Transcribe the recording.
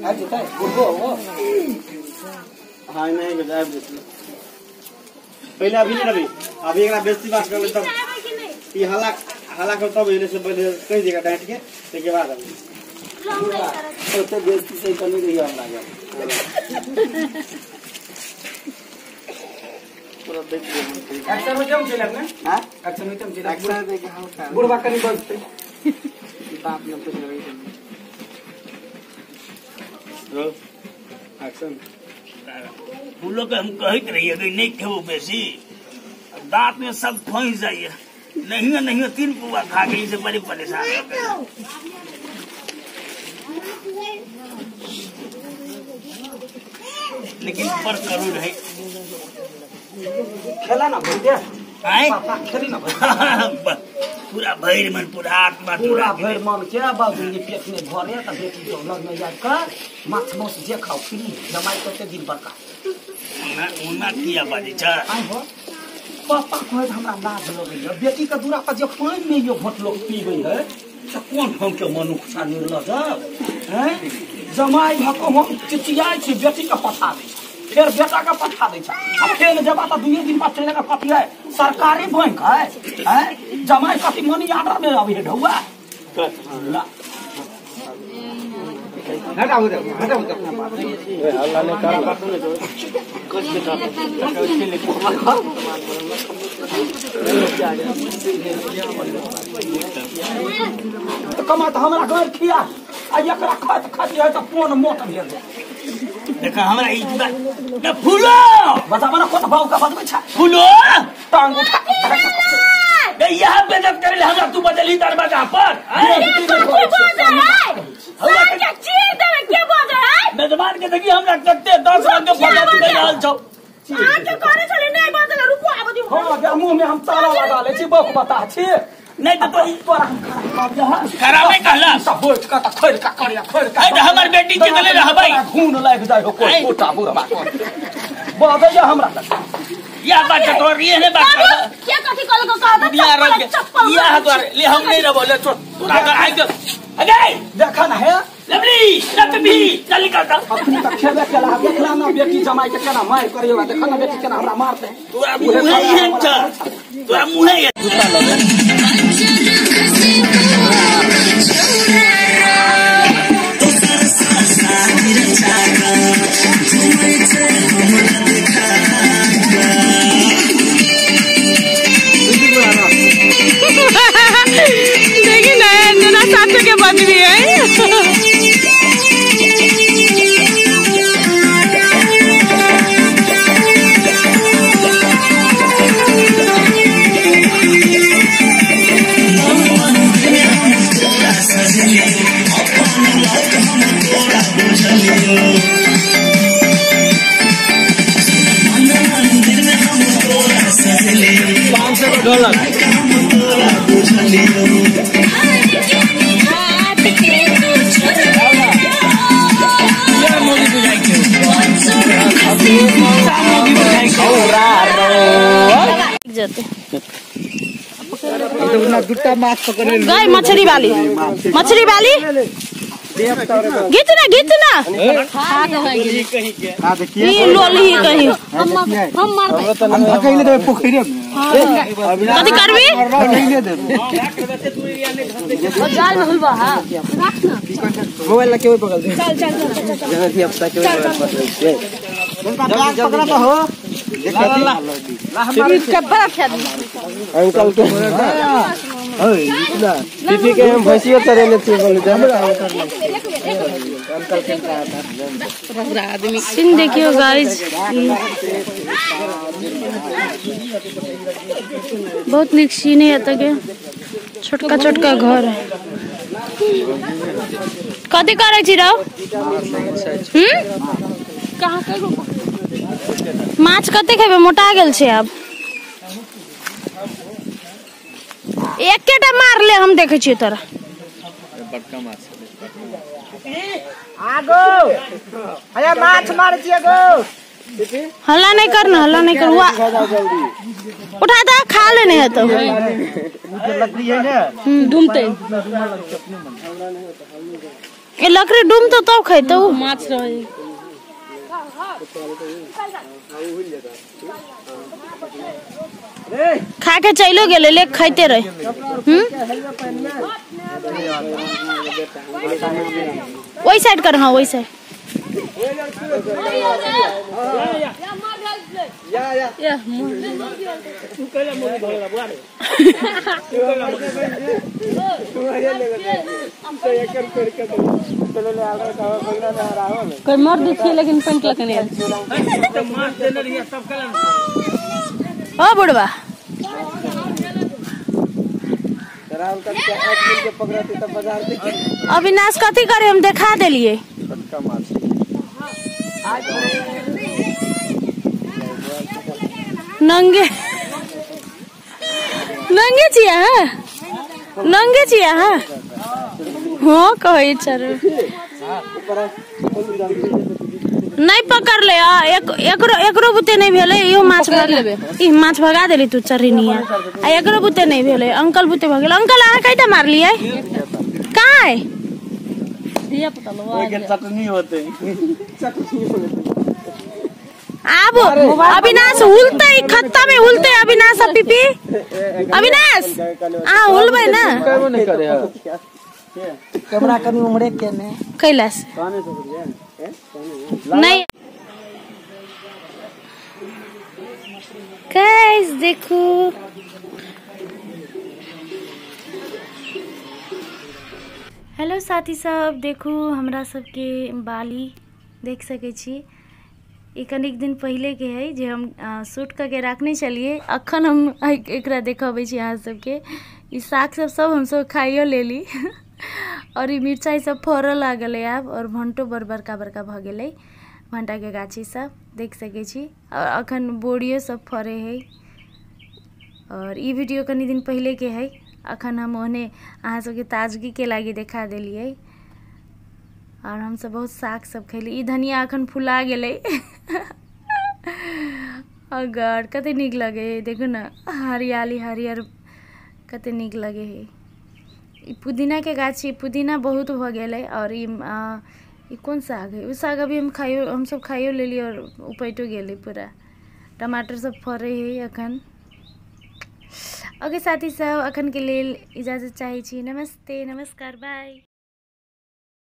आबि जेतै बुढ़बो हो। हां नहीं आबि जेतै पहले अभी नहीं रवि अभी एकरा बेइज्जती बात कर ले तब ई हल्ला हल्ला कर तब एने से पहले कह देगा डांट के के बाद अभी तो बेइज्जती से कमी रही हमरा पूरा देख लिया। एक्शन में क्यों चले अपने? हां एक्शन में क्यों चले? एक्शन देख हल्का बुढ़वा कनी बजते बाप ने कुछ नहीं रोल एक्शन। फूलो के हम कहत रहिए कि नहीं खेबो बेसी दांत में सब फंस जाइए नहीं नहीं 3 पुआ खा गई से बड़ी परेशान हो गए। लेकिन पर करूँ है खेला ना भैया आए पापा खेली ना भैया पूरा भैर मन पूरा आत्मा पूरा भैर मन क्या बाबू ये पेट में भरे त बेटी जो लग में जाय का माछ मांस जे खाओ फ्री जमाई कते दिन बड़का ओना ओना किया बाजै छ आइ हो पापा कहै हमरा लाज लगैया बेटी के दूरा पर जे पानि नहीं यो घोट लोग पीबै है त कोन ढंग के मनुख सा निर्लज हैं जमाई भको हम चिचियाइ छी बेटी के पठा दै फिर बेटा के पठा दै छ आ फेर जबा त दुए दिन बाद चले के कथी है सरकारी बैंक है हैं जमाई कथी मनी ऑर्डर में अभी है ढौआ ला हटाओ हटाओ अल्लाह ने कर कुछ के तो कमा त हमरा घर खिया आ एकरा खात खात है त कोन मोट भेल देखा हमरा ई न फूलो बताब न कोन भाव का बतबै छ फूलो टांग उठा के यहाँ बेइज्जत करे हमरा तू बदली दरवाजा पर मेजबान के देखी हमरा कते 10 रंग के फटा दे रहल छौ। अहाँ के करे छले नहीं बदल रुको आबो दियो। हां मुंह में हम ताला लगा ले छी बक बता छी नहीं तो तोरा हम खराब खराब नहीं कहला सब बैठ के त खैर का करिया खैर का ए हमर बेटी के देले रहबै खून लागि जाय हो कोई कोटा बुढ़वा बदल हमरा या बात तोर ये ने बात के कथि कहल को कहत चप्पल या तोर ले हम नहीं रहबो ले छोड़ तोरा घर आइ के अगे देखा ना है लवली रतबी चल निकल अपनी त खेबे केला देखला ना बेटी जमाई के केना मार करियो देखा ना बेटी केना हमरा मारते तोरा मुहे एहन छ तोरा मुहे जूता लगे देखी ना अंजना साथ के बज रही है। गए मछली वाली मछली वाली घीच ना घीच ना ई लोली कहीं हम मारते कथी करबी जाल में हुलबा। हां मोबाइल लके ओइ पकड़ दे चल चल चल चल पकड़ा तो हो अंकल के दीदी के हम भैंसियो चरेले थे बोले अंकल के आदमी सीन देखियो गाइस बहुत निक सीन है एतऽ के छोटका छोटका घर है। कथी करै छी रौ? माछ कते खेबै? मोटा गेल छै आब। एकेटा मारले हम देखै छियै तोरा। बड़का माछ आगो अरे माछ मारै छियै गो। हल्ला नहीं करना, हल्ला नहीं कर। उठा दे, खा लेने है तो लकड़ी है ना डूमते। ए लकड़ी डूम तो तब खैतौ माछ रहे। खा के चलो गेलै ले खाइते रहे। वही साइड कर, हाँ वही साइड। कोई मर देखिए लेकिन पेंट लगने ओ बुढ़वा अविनाश कथी करे हम देखा देलिए। नंगे नंगे छी अहाँ, नंगे छी अहाँ। हाँ कहै छर नहीं पकड़ ले। एकरो एकरो बुते नहीं भेलै, इहो माछ भगा ई माछ भगा देली तू चरनिया। आ एकरो बुते नहीं भेलै, अंकल बुते भऽ गेल। अंकल अहाँ कैटा मारलियै? काय चटनी होते। आब अविनाश उलते खत्ता में उलते। अविनाश पीपी अविनाश अहाँ उलबै ना। कैमरा कनी उमरे के ने कैलाश नहीं। गाइस देखो हेलो साथी सब, देखू हमरा सबके बाली देख सकै छी। ई कनिक दिन पहले के है जे हम शूट करके रखने छलिए। अखन हम एकरा देखबै छी अहाँ सबके। ई साग सब सब हमसब खाइयो लेली और ई मिरचाई सब फड़ऽ लागल आब और भंटो बड़ बड़का बड़का भऽ गेलै। भंटा के गाछी सब देख सकै छी और अखन बोरियो सब फड़े है। और ई वीडियो कनी दिन पहले के है, अखन हम ओहने अहाँ सबके ताजगी के लागी देखा देलियै। और हमसब बहुत साग सब खैली। ई धनिया अखन फुला गेलै अगर कते नीक लगे है, देखू ना हरियाली हरियर कते नीक लगे है। ई पुदीना के गाछ, पुदीना बहुत भऽ गेलै। और ई कोन साग है? उ साग अभी हम खाइयो हमसब खाइयो लेली और उपैटो गेलै पूरा। टमाटर सब फड़े है अखन। ओके साथी सब, अखन के लेल इजाजत चाहै छी। नमस्ते, नमस्कार, बाय।